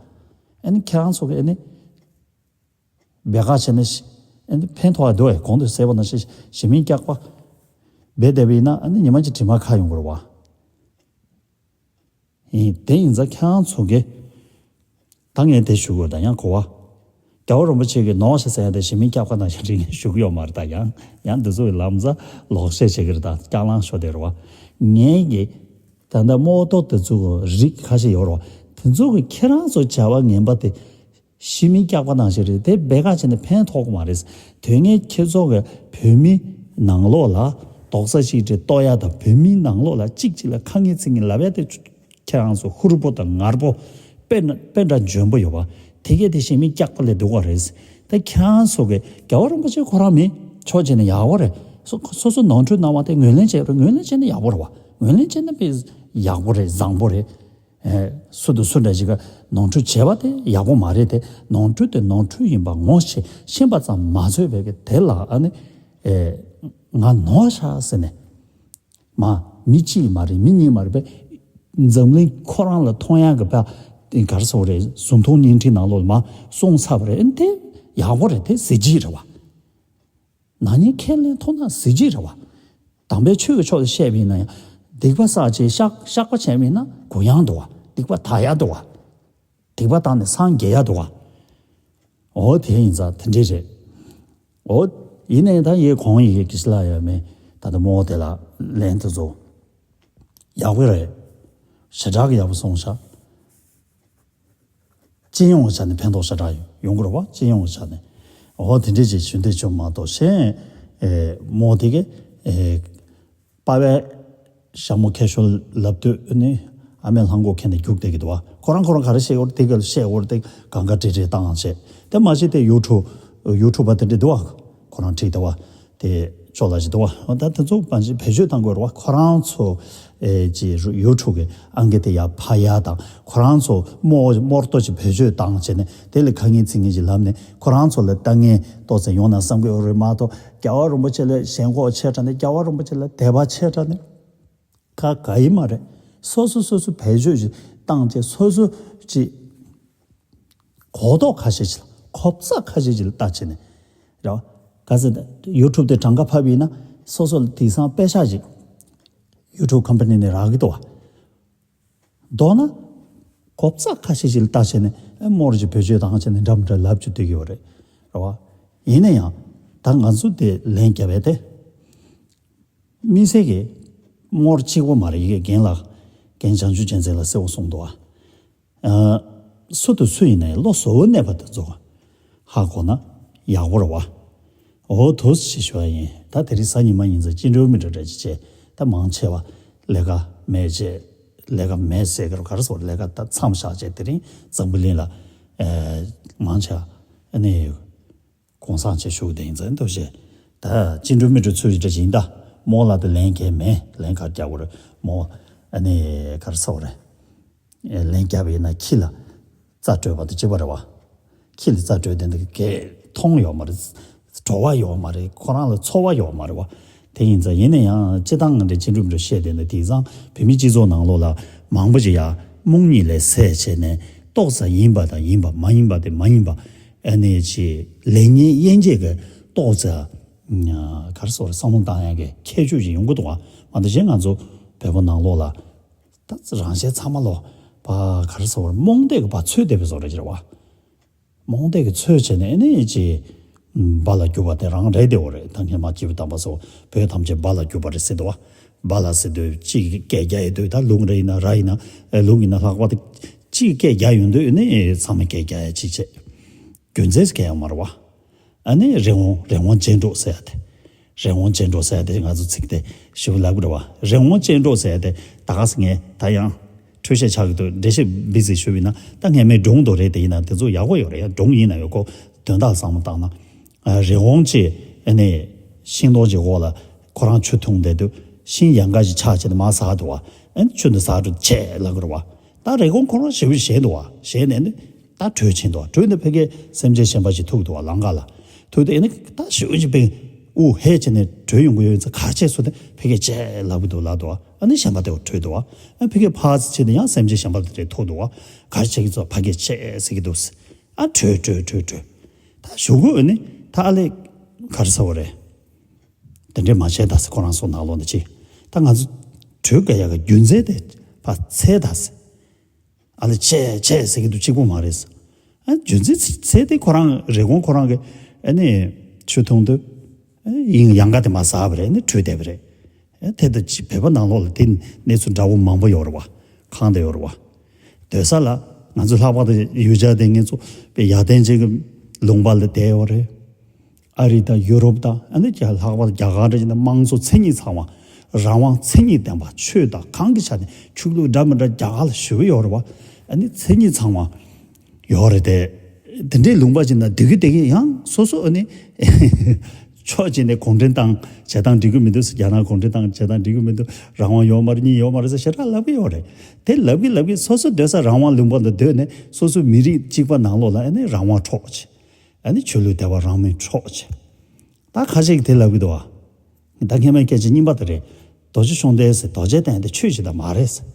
ཨ་ནི་ཁྱེད་རང་ཚོ་གི་ཨ་ནི་འབད་ག་བྱས་ནས་ཨ་ནི་ཕན་ཐོགས་ཡ་འདུག་ཨེ། གོང་དུ་ཟེར་བ་ནང་བཞིན་ཞི་མིའི་སྐྱག་པ་འབད་བསྡད་པ་ཡིན་ན་ཨ་ནི་ཉི་མ་གཅིག་དྲི་མ་ཁ་ཡོང་གི་རེད་བ། ཡིན། དེ་ཡིན་ཙང་ཁྱེད་རང་ཚོ་གིས་ད་ངས་དེ་ཞུ་དགོས་ད་ཡང་གོ་བ། རྒྱལ་བ་རིན་པོ་ཆེ་གིས་ནོར་ཞེས་ཟེར་ཡ་དེ་ཞི་མིའི་སྐྱབས་ཁ་ནང་བཞིན་རིག་ངས་ཞུ་གི་ཡོད་མ་རེད། ད་ཡང་ཡང་འདི་ཚོ་གི་ལམ་སང་ལོག་བཤད་བྱེད་ཀྱི་རེད། ད་སྐྱག་ལང་ཤོར་བསྡད་རེད་བ། ངས་གི་ད་ལྟ་རྨོ་ཏོ་དེ་ཚོ་གི་རིགས་ཁ་ཤས་ཡོད་རེད་བ། དེ་ཚོ་གི་ཁྱེད་རང་ཚོ་བྱ་བ་ངན་པ་དེ། ཞི་མིའི་སྐྱག་པ་ནང་བཞིན་རེད། དེ་འབད་ག་བྱས་ནས་ཕན་ཐོགས་ཀྱི་མ་རེད། དོན་ངན་ཁྱེད་ཚོ་གི་བོད་མི་ནང་ལོགས་ལ་རྡོག་རྩ་གཅིག་སྒྲིལ་གཏོར་ཡ་དང་བོད་མི་ནང་ལོགས་ལ་གཅིག་གཅིག་ལ་ཁ་ངན་ཚིག་ངན་ལབ་ཡ་དེ་ཁྱེད་རང་ཚོ་ཧུར་པོ་དང་ངར་པོ་དཔེ་ན་དཔེ་འདྲ་འཇོན་པོ་ཡོད་པ་དེ་གས་དེ་ཞི་མིའི་སྐྱག་པ་ལས་སྡུག་པ་རེད། དེ་ཁྱེད་རང་ཚོ་གི་རྒྱལ་བ་རིན་པོ་ཆེ་ཁོ་རང་མི་ཆོག་བྱས་ནས་ཡག་པོ་རེད། སོ་སོ་སོ་ནོར་འཁྲུལ་གནང་བ་དེ་ངོས་ལེན་བྱས་རེད། ངོས་ལེན་བྱས་ན་ཡག་པོ་རེད་བ། ངོས་ལེན་བྱས་ན་དཔེ་ཡག་པོ་རེད། བཟང་པོ་རེད། ཨེ། སུ་དང་སུ་འདྲ་ཞིག་ག་ནོར་འཁྲུལ་བྱས་པ་དེ་ཡག་པོ་མ་རེད་དེ། ནོར་འཁྲུལ་དེ་ནོར་འཁྲུལ་ཡིན་པ་ངོ་ཤེས་ཤེས་པ་ཙམ་མ་ཚོད་པའི་གི་དེ་ལ་ཨ་ནི། ཨེ། ང་ནོར་ཤག་ཟེར་ནས། མ། མི་གཅིག་མ་རེད། མི་གཉིས་མ་རེད་པས། འཛམ་གླིང་ཁོ་རང་ལ་མཐོང་ཡག་གི་པ། ག་རེ་ཟེར་བ་རེད། གཟུགས་མཐོང་བརྙན་འཕྲིན་ནང་ལོགས་ལ་མ་གསུངས་ཚར་བ་རེད། ཨ་ནི་དེ་ཡག་པོ་རེད། དེ་གཟི་བརྗིད་རེད་བ། ན་ནིང་ཁས་ལེན་ཐུབ་ན་གཟི་བརྗིད་རེད་བ། དམ་པའི་ཆོས་ཀྱི་ཕྱོགས་ལ་བཤད་པ་ཡིན་ན་ཡང་། སྡིག་པ་བསགས་བྱས་བཤགས་བཤགས་པ་བྱས་པ་ཡིན་ན་གུ་ཡངས་འདུག་བ། སྡིག་པ་དག་ཡག་འདུག་བ། སྡིག་པ་དག་ནས་སངས་རྒྱས་ཡག་འདུག་བ། འོ་དེ་ཡིན་ཙང་དེ་འདྲས་རེད། འོ། ཡིན་ནའི་ད་ཡེ་གོང་ཡི་གེ་ཞིག་ལ་ཡོད་མེད་ད་ལྟ་རྨོ་དེ་ལ་ལན་དུ་བཟོ། ཡག་པོ་རེད། ཞེ་དྲག་གི་ཡག་པོ་གསུངས་ཤག་སྤྱི་ཡོངས་ཀྱི་ཆ་ནས་ཕན་ཐོགས་ཞེ་དྲག་ཡོང་གི་རེད་བ། སྤྱི་ཡོངས་ཀྱི་ཆ་ནས། འོ་དེ་འདྲས་ཅིག་ཞུ་འདོད་བྱུང་མ་གཏོགས་གཞན། ཨེ། རྨོ་དེ་གི། ཨེ། པ་བས་ཞྭ་མོ་ཁ་ཤོར་ལབ་དུས་ནི་ཨ་མས་ལྷམ་གོག་ཁྱེར་ནས་རྒྱུགས་བསྡད་ཀྱི་འདུག་བ། ཁོ་རང་ཁོ་རང་ག་རེ་བཤད་ཡོད་དེ་ག་ལ་བཤད་ཡོད་དེ་གང་ག་བྲིས་བྲིས་བཏང་བྱས། དེ་མ་གཞི་དེ་ཡུ་ཊུབ་ཡུ་ཊུབ་པ་དེ་འདྲ་འདུག་བ། ཁོ་རང་བྲིས་དེ་བ། དེ་ཅོག་ལ་ཞིག་འདུག་བ། ད་དེ་ཚོ་མ་གཞི་བེད་སྤྱོད་བཏང་དགོས་རེད་བ། ཁོ་རང་ཚོ་ཨེ་ཅི་ཡུ་ཊུབ་གི་ཨང་ཀི་དེ་ཡར་ཕར་ཡར་དང་ཁོ་རང་ཚོ་རྨོ་རྨོ་ཏོ་ཅིག་བེད་སྤྱོད་བཏང་བྱས་ནས་དེ་ལ་ཁ་ངན་ཚིག་ངན་ཅིག་ལབ་ནས་ཁོ་རང་ཚོ་ལ་ལྟ་ངན་ཏོག་ཙམ་ཡོང་ན་བསམ་གི་ཡོད་རེད་མ་གཏོགས། རྒྱལ་བ་རིན་པོ་ཆེ་ལ་ཞེན་ཁོག་ཆེ་དྲགས་ནས་རྒྱལ་བ་རིན་པོ་ཆེ་ལ་དད་པ་ཆེ་དྲགས་ནས། ག་ག་ཡིན་མ་རེད། སོ་སོ་སོ་སོ་བེད་སྤྱོད་ཅིག་བཏང་བྱས་སོ་སོ་ཅིག་གོ་རྟོགས་ཁ་ཤས་ཅིག་ལ་གོ་རྩ་ཁ་ཤས་ཅིག་ལ་ལྟ་བྱས་ནས་རེད་བ། ག་ཚོད་ཡུ་ཊུབ་དེ་གྲངས་ཀ་ཕབ་ཡིན་ན་སོ་སོ་ལ་དེང་སང་པེ་ཤག་ཅིག་ཡུ་ཊུབ་ཀམ་པ་ནི་ནས་རག་གི་འདུག་བ། མདོར་ན་གོ་རྩ་ཁ་ཤས་ཅིག་ལ་ལྟ་བྱས་ནས་ཨེ་རྨོ་རུ་ཅིག་བེད་སྤྱོད་བཏང་བྱས་ནས་འདྲ་མི་འདྲ་ལབ་ཅིག་སྡོད་ཀྱི་ཡོད་རེད། རེད་བ། ཡིན་ན་ཡང་ད་ང་ཚོ་དེ་ལན་བརྒྱབ་པས་དེ། དམིགས་བསལ་གྱི་རྨོ་རུ་གཅིག་པོ་མ་རེད། ཡི་གེ་རྒན་ལགས་རྒན་བྱང་ཆུབ་རྒྱལ་མཚན་ལ་གསལ་བོ་གསུངས་འདུག་ཨ། སུ་དང་སུ་ཡིན་ནའི་བློ་གཟུ་བོར་གནས་པ་དེ་ཚོ་ཧ་གོ་ན་ཡག་པོ་རེད་བ། འོ་དོ་ཞེས་ཞུ་བ་ཡིན། ད་དེ་རིང་གཟའ་ཉི་མ་ཡིན་ཙང་སྤྱི་འགྲོ་མི་འགྲོ་འདྲ་ཅིག་བྱས། ད་མང་ཆེ་བ་ལས་ཀ་མེད་བྱས། ལས་ཀ་མེད་ཟེར་གི་རེད། ག་རེ་ཟེར། ལས་ཀ་ད་མཚམས་བཞག་བྱས་དེ་རིང་འཛམ་བུ་གླིང་ལ་ཨེ་མང་ཆེ་བ་ཨ་ནི། གོང་སངས་ཆེ་ཞུགས་དེ་ཡིན་ཙང་འདུག་ཞེས། ད་ཅི་འགྲོ་མི་འགྲོ་ཚུལ་ཡིན་འདྲ་ཞིག་ཡིན། ད་རྨོ་ལ་དེ་ལན་གལ་མེད། ལན་གར་རྒྱག་དགོས་རེད་རྨོ། ཨ་ནི་གར་ཚ་བ་རེད། ལན་རྒྱབ་ཡིན་ན་ཁྱི་ལ་རྩྭ་སྤྲོད་པ་དང་གཅིག་པ་རེད་བ། ཁྱི་ལ་རྩྭ་སྤྲོད་དེ་འདི་གས་མཐོང་ཡོད་མ་རེད། བྲོ་བ་ཡོད་མ་རེད། ཁོ་རང་ལ་ཚོར་བ་ཡོད་མ་རེད་བ། དེ་ཡིན་ཙང་ཡིན་ན་ཡང་སྤྱི་བཏང་ངན་འདྲ་ཅི་འགྲོ་མི་འགྲོ་བཤད་དེ་འདི་དེང་སང་བོད་མི་སྤྱི་ཚོགས་ནང་ལོགས་ལ་མང་པོ་ཞིག་ཡ་རྨོངས་གཉིད་ལས་སད་བྱས་ནས་ཏོག་ཙམ་ཡིན་པ་དང་ཡིན་པ་མ་ཡིན་པ་དེ་མ་ཡིན་པ། ཨ་ནི་ཅི་ལེགས་ཉེས་དབྱེ་འབྱེད་ཀྱི་ཏོག་ཙམ་ག་རེ་ཟེར་བསམ་བློ་བཏང་ཡག་གི་ཁྱད་ཆོས་ཤིག་ཡོང་གི་འདུག་བ། མ་གཏོགས་གཞན་ང་ཚོ་བོད་པ་ནང་ལོགས་ལ་ད་རང་གཞན་ཚང་མ་ལོ་བ་ག་རེ་ཟེར་རྨོངས་དད་ཀྱི་བ་ཚོད་བསྡད་པའི་བཟོ་འདྲ་ཅིག་རེད་བ། རྨོངས་དད་ཀྱི་ཚོད་བྱས་ནས་ཨ་ནི་ཅི་སྦ་ལ་རྒྱུག་པ་དེ་རང་རེད་དེ་འོ་རེད། ད་སྔས་མ་སྐྱེས་བུ་དམ་པ་ཚོ་བོད་ཐམས་ཅད་སྦ་ལ་རྒྱུག་པ་རེད་ཟེར་འདུག་བ། སྦ་ལ་ཟེར་དུས་གཅིག་གིས་སྐད་རྒྱག་ཡོད་དུས་ད་ལུང་རེ་ཡིན་ན་ར་ཡིན་ན་ལུང་ཡིན་ན་ལྷག་པ་དེ་གཅིག་གིས་སྐད་རྒྱག་ཡོང་དུས་ཨ་ནི་ཚང་མས་སྐད་རྒྱག་ཡ་ཅིག་བྱས། རྒྱུ་མཚན་ཟེར་མཁན་ཡང་མ་རེད་བ། ཨ་ནི་རི་བོང་རི་བོང་ཅལ་འདྲོགས་ཟེར་ཡ་དེ། རི་བོང་ཅལ་འདྲོགས་ཟེར་ཡ་དེ་ང་ཚོ་ཚིག་དེ་ཞིབ་ལབ་དགོས་རེད་བ། རི་བོང་ཅལ་འདྲོགས་ཟེར་ཡ་དེ་ད་ག་སེ་ངས་ད་ཡང་འཕྲོས་བཤད་ཆགས་ཀྱི་འདུག་འགྲེལ་བཤད་སྦིར་ཙིག་ཞུས་པ་ཡིན་ན་ད་སྔས་མའི་སྒྲུང་དེ་རེད། དེ་ཡིན་ན་དེ་ཚོ་ཡག་པོ་ཡོད་རེད། ཡང་སྒྲུང་ཡིན་ན་ཡང་ཁོ་དོན་དག་བསམ་བློ་བཏང་ན། ཨ། རི་བོང་ཅིག་ཨ་ནི་ཤིང་སྡོང་ཅིག་འོག་ལ་ཁོ་རང་ཆུ་འཐུང་བསྡད་དུས་ཤིང་ཡལ་ག་ཞིག་ཆག་བྱས་ནས་མར་ཟག་འདུག་བ། ཨ་ནི་ཆུ་འདི་ཟག་འགྲོ་བྱས་ལབ་དགོས་རེད་བ། ད་རི་བོང་ཁོ་རང་ཞེ་པོ་ཞེད་འདུག་བ། ཞེད་ནས་ནི་ད་བྲོས་ཕྱིན་འདུག་བ། བྲོས་ནས་ཕ་གིའི་སེམས་ཅན་གཞན་པ་ཞིག་ཐུག་འདུག་བ་ལམ་ཁ་ལ། ཐུག་དེ་ནི་ད་ཞེ་པོ་ཅིག་ཕ་གི་དབུགས་ཧད་བྱས་ནས་བྲོས་ཡོང་གི་ཡོད་ཚེ་ག་བྱས་སོང་དེ་ཕ་གིར་བྱས་ལབ་གི་འདུག་ལབ་འདུག་བ། ཨ་ནི་གཞན་པ་དེ་བྲོས་འདུག་བ། ཨ་ཕ་གིར་ཕར་ཕྱིན་ནས་ཡང་སེམས་ཅན་གཞན་པ་དེ་འདྲས་ཐུག་འདུག་བ། ག་བྱེད་ཀྱི་ཚོ་ཕ་གིར་བྱས་ཟེར་གྱི་འདུག་ཟེར། ཨ་བྲོས་བྲོས་བྲོས་བྲོས། ད་ཞོགས་ཀས་ཨ་ནི་ད་ཨ་ལས་ག་རེ་ཟེར་བ་རེད། དེ་འདྲས་མ་བྱས་ད་ཟེར། ཁོ་རང་ཚོ་ནང་ལོགས་ནས་ཅི། ད་ང་ཚོ་བྲོས་དགོས་ཡག་གི་རྒྱུ་མཚན་དེ་ཕར་འཚོལ་ད་ཟེར། ཨ་ལས་བྱས་བྱས་ཟེར་གྱི་འདུག་གཅིག་པོ་མ་རེད་ཟེར། ཨ་རྒྱུ་མཚན་འཚོལ་དེ་ཁོ་རང་རི་བོང་ཁོ་རང་གི་ཨ་ནི་ཆུ་འཐུང་དུས་ཨ་ཡང་ཡལ་ག་དེ་མར་ཟག་པ་རེད། ཨ་ནི་བྲོས་བསྡད་པ་རེད། ཨ་དེ་ལྟ་ཅི་བོད་པ་ནང་ལོགས་ལ་དེ་གནས་ཚུལ་འདྲ་བོ་མང་པོ་ཡོད་རེད་བ། གང་དེ་ཡོད་རེད་བ། སྡོད་ས་ལ་ང་ཚོ་ལྷག་པར་དུ་ཡུལ་གྱར་དེ་ངེད་ཚོ་དཔེ་ཡར་ཐོན་ཅན་གྱི་ལུང་པ་ལ་བསྡད་ཡོད་རེད། ཨ་རི་དང་ཡུ་རོབ་དང་ཨ་ནི་རྒྱ་ལྷག་པར་དུ་རྒྱ་གར་འདྲ་ཅིག་ན་དམངས་གཙོ་མཚན་ཉིད་ཚང་བ། རང་དབང་མཚན་ཉིད་ལྡན་པ། ཆོས་དང་གང་གི་ཆ་ནས་ཆོས་ལུགས་འདྲ་མི་འདྲ་རྒྱ་གར་ལ་ཞེ་པོ་ཡོད་རེད་བ། ཨ་ནི་མཚན་ཉིད་ཚང་བ་ཡོད་རེད་དེ། དེ་འདྲའི་ལུང་པ་ཅིག་ན་བསྡད་ཀྱི་བསྡད་ཀྱི་ཡང་སོ་སོ་ཨ་ནི་ཕྱོགས་གཅིག་ནས་གུང་ཁྲན་ཏང་བྱེད་སྟངས་འགྲིག་གི་མི་འདུག་ཟེར། རྒྱ་ནག་གུང་ཁྲན་ཏང་བྱེད་སྟངས་འགྲིག་གི་མི་འདུག་རང་དབང་ཡོད་མ་རེད། གཉིས་ཡོད་མ་རེད་ཟེར་ཞེ་དྲག་ལབ་ཀྱི་ཡོད་རེད། དེ་ལབ་ཀྱི་ལབ་ཀྱི་སོ་སོ་སྡོད་ས་རང་དབང་ལུང་པ་ལ་སྡོད་ནས་སོ་སོའི་མི་རིགས་གཅིག་པ་ནང་ལོགས་ལ་ཨ་ནི་རང་དབང་འཕྲོག་བྱེད། ཨ་ནི་ཆོས་ལུགས་དད་པ་རང་མོས་འཕྲོག་བྱེད། ད་ཁ་ཤས་ཀྱིས་དེ་ལབ་ཀྱི་འདུག་བ། ད་སྔས་མའི་སྐད་ཆ་རྙིང་པ་དེ་རེད། རྡོ་རྗེ་གཞུང་བརྟེན་ཟེར། རྡོ་རྗེ་གདན་དེ་ཆོས་ཅིག་དང་མ་རེད་ཟེར།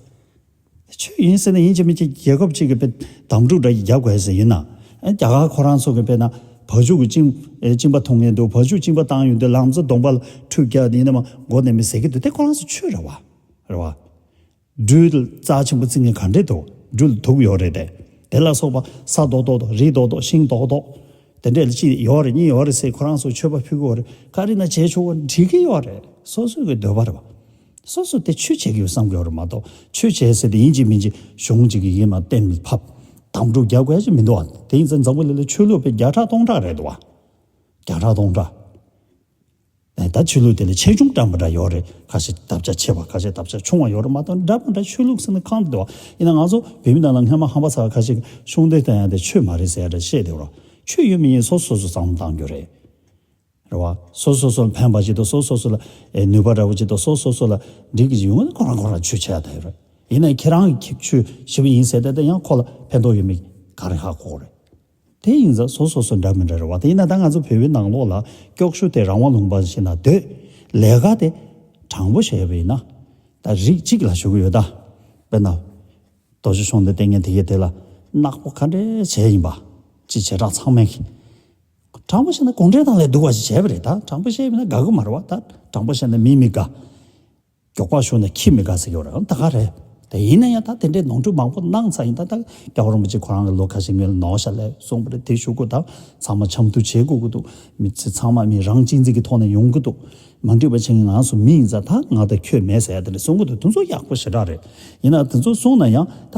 ཆོས་ཡིན་ཟེར་ན་ཡིན་གཅིག་མིན་གཅིག་རྒྱལ་ཁབ་ཅིག་གིས་དཔེ་དམ་ཕྲུག་འདྲ་ཞིག་རྒྱག་དགོས་ཟེར་ཡིན་ན། ཨ་རྒྱ་གར་ཁོ་རང་ཚོ་གིས་དཔེར་ན་བ་ཕྱུགས་ཀྱི་གཅིན་ཨེ་གཅིན་པ་འཐུང་མཁན་འདུག་བ་ཕྱུགས་གཅིན་པ་བཏང་ཡོང་དུས་ལང་ཚོ་གདོང་པ་ལ་ཁྲུས་བརྒྱབ་ནས་ཡིན་ན་མ་མགོ་ནས་མི་ཟེར་གྱི་འདུག་དེ་ཁོ་རང་ཚོ་ཆོས་རེད་བ། རེད་བ། སྦྲུལ་རྩ་ཆེན་པོ་བརྩི་མཁན་ག་འདྲས་འདུག་སྦྲུལ་དུག་ཡོད་རེད་དེ། དེ་ལ་སོགས་པ་ས་རྡོག་རྡོག་དང་རི་རྡོག་རྡོག་ཤིང་རྡོག་རྡོག་དེ་འདྲས་ལ་ཅི་ཡོད་རེད་གཉིས་ཡོད་རེད་ཟེར་ཁོ་རང་ཚོ་མཆོད་པ་ཕུལ་གྱི་ཡོད་རེད། ག་རེ་ན་བྱས་ཆོག་གི་འགྲིག་གི་ཡོད་རེད། སོ་སོ་གི་འདོད་པ་རེད་བ། སོ་སོ་དེ་ཆོས་བྱེད་ཀྱི་ཡོད་བསམ་གྱི་ཡོད་རེད་མ་གཏོགས་ཆོས་བྱེད་ཟེར་ཏེ་ཡིན་གཅིག་མིན་གཅིག་གཞུང་གཅིག་གི་ཡིན་ན་གཏན་ནས་ཕབ། དམ་ཕྲུག་རྒྱག་དགོས་ཀྱི་མི་འདུག་བ། དེ་ཡིན་ཙང་འཛམ་བུ་གླིང་ལ་ཆོས་ལུགས་དཔེ་བརྒྱ་ཕྲག་སྟོང་ཕྲག་རེད་འདུག་བ། བརྒྱ་ཕྲག་སྟོང་ཕྲག་ཨ་ ད་ཆོས་ལུགས་དེ་ལ་ཆེ་ཆུང་འདྲ་མི་འདྲ་ཡོད་རེད། ཁ་ཤས་བདག་སྐྱ་ཆེ་བ། ཁ་ཤས་བདག་སྐྱ་ཆུང་བ་ཡོད་རེད་མ་གཏོགས། འདྲ་མི་འདྲ་ཆོས་ལུགས་ཟེར་ན་གང་འདུག་བ། ཡིན་ན་ང་ཚོ་བོད་མི་ནང་ལ་སྔོན་མ་ཧམ་པ་ཚ་བ་ཁ་ཤས་ཤུགས་ལྡན་བསྟན་ཡ་དེ་ཆོས་མ་རེད་ཟེར་ཡ་འདྲ་བཤད་བསྡད་ཡོད་རེད། ཆོས་ཡོད་མེད་ཡིན་སོ་སོ་སོ་བསམ་བློ་བཏང་རྒྱུ་རེད། རེད་བ། སོ་སོ་སོ་ལ་ཕན་པ་ཅིག་དང་། སོ་སོ་སོ་ལ་ཨེ་ནུས་པ་འདྲ་བོ་ཅིག་དང་། སོ་སོ་སོ་ལ་འགྲིག་གི་ཡོང་ན་ཁོ་རང་ཁོ་རང་ཆོས་བྱས་ཡ་ད་ཡོད་རེད། ཡིན་ན་ཁྱེད་རང་གི་ཆོས་ཞེ་པོ་ཡིན་ཟེར་ཏེ་ད་ཡང་ཁོ་ལ་ཕན་ཐོགས་ཡོད་མེད་ག་རེ་ཧ་གོ་རེད། དེ་ཡིན་ཙང་སོ་སོ་སོ་འདྲ་མི་འདྲ་རེད་བ། དེ་ཡིན་ན་ད་ང་ཚོ་བོད་པའི་ནང་ལོགས་ལ་སྐྱོ་ཤོས་དེ་རང་དབང་ལུང་པ་ཞིག་ན་སྡོད། ལས་ཀ་དེ་དྲང་པོ་བྱས་པ་ཡིན་ན་ད་རིགས་གཅིག་ལ་ཞུ་གི་ཡོད་ད། དཔེར་ན་རྡོ་རྗེ་ཤོང་ལྡེ་བསྟེན་མཁན་དེ་གས་དེ་ལ་ནག་པོ་ག་འདྲས་བྱས་ཡིན་པ་ཅི་བྱེ་བྲག་ཚང་མས་དྲང་པོ་བྱས་ན་གུང་ཁྲན་ཏང་ལས་སྡུག་པ་ཞིག་བྱས་པ་རེད། ད་དྲང་པོ་བཤད་པ་ཡིན་ན་དགའ་གི་མ་རེད་བ། ད་དྲང་པོ་བཤད་ན་མི་མི་དགའ། མགྱོགས་པ་ཞུ་ན་ཁྱི་མི་དགའ་ཟེར་གྱི་ཡོད་རེད། ད་ག་རེད། དེ་ཡིན་ན་ཡང་ད་དེ་འདྲའི་ནོར་འཁྲུལ་མང་པོ་གནང་ཚར་ཡིན། ད་ད་རྒྱལ་བ་རིན་པོ་ཆེ་ཁོ་རང་གི་ལོ་ཁ་ཤས་སྔོན་ལ་ནོར་ཤ་ལས་གསུངས་པ་རེད། དེ་ཞུ་དགོས། ད་ཚང་མ་འཆམ་མཐུན་བྱེད་དགོས་ཀྱི་འདུག་མི་ཚེ་ཚང་མ་མི་རང་གཅེས་འཛིན་གྱི་ཐོག་ནས་ཡོང་གི་འདུག་མ་འགྲིག་པ་བྱེད་མཁན་ང་ཚོ་མི་ཡིན་ཙང་ད་ང་དང་ཁྱོད་མེད་ཟེར་ཡ་དེ་འདྲ་གསུང་གི་འདུག་དེ་ཚོ་ཡག་པོ་ཞེ་དྲག་རེད། ཡིན་ན་དེ་ཚོ་གསུངས་ན་ཡང་ད་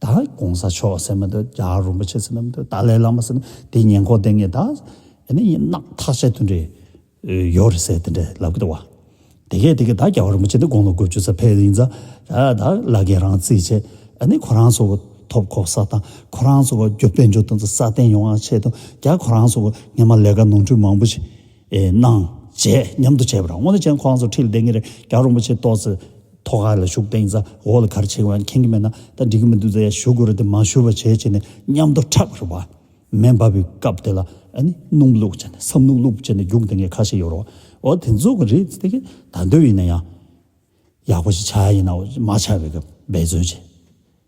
ད་གོང་ས་མཆོག་ཟེར་མི་འདུག་རྒྱལ་བ་རིན་པོ་ཆེ་ཟེར་ན་མི་འདུག་ཏཱ་ལའི་བླ་མ་ཟེར་ན་དེ་ཉེན་ཁོག་ལྡན་མཁན་ད་ཨ་ནི་ཡིན་ནག་ཐག་ཆད་དུ་འདྲེ་ཡོད་རེད་ཟེར་དེ་འདྲ་ལབ་གི་འདུག་བ། དེ་གས་དེ་གས་ད་རྒྱལ་བ་རིན་པོ་ཆེ་འདི་དགུང་ལོ་དགུ་བཅུ་ཙམ་ཕེབས་ཡིན་ཙང་ད་ལ་རྒན་རང་རྩིས་བྱས། ཨ་ནི་ཁོ་རང་ཚོ་གི་ཐོབ་གོ་ས་དང་ཁོ་རང་ཚོ་གི་རྒྱུ་དཔལ་འབྱོར་དེ་ཚོ་སྲ་བརྟན་ཡོང་བ་ཆེད་དུ་རྒྱ་ཁོ་རང་ཚོ་གི་སྔོན་མ་ལས་ཀ་ནོར་འཁྲུལ་མང་པོ་ཞིག་ཨེ་གནང་བྱས་མཉམ་དུ་བྱས་པ་རེད། དངོས་གནས་བྱས་ན་ཁོ་རང་ཚོ་འཁྲིས་ལ་བསྡད་མཁན་རེད། རྒྱལ་བ་རིན་པོ་ཆེ་ཏོག་ཙམ་ཐོག་ཁ་ལ་བཞུགས་བསྡད་ཡིན་ཙང་འོག་ལ་ག་རེ་བྱེད་དགོས་མཁྱེན་གྱི་མེད་ན་ད་འགྲིག་གི་མི་འདུག་ཟེར་ཡ་ཞུ་དགོས་རེད་དེ་མ་ཞུ་བ་བྱས་བྱས་ནས་མཉམ་དུ་འཁྲབ་པ་རེད་བ། མེ་འབར་བའི་སྐབས་དེ་ལ་ཨ་ནི་སྣུམ་བླུགས་བྱས་ནས་སྲབ་སྣུམ་བླུགས་བྱས་ནས་རྒྱུག་བསྡད་མཁན་ཁ་ཤས་ཡོད་རེད་བ། འོ་དེ་ཚོ་གི་རེད་དེ་གི་ད་འདོད་ཡིན་ན་ཡང་ཡག་པོ་ཞིག་ཆགས་ཡ་ཡིན་ན་མ་ཆགས་པའི་གི་འབད་བརྩོན་བྱས།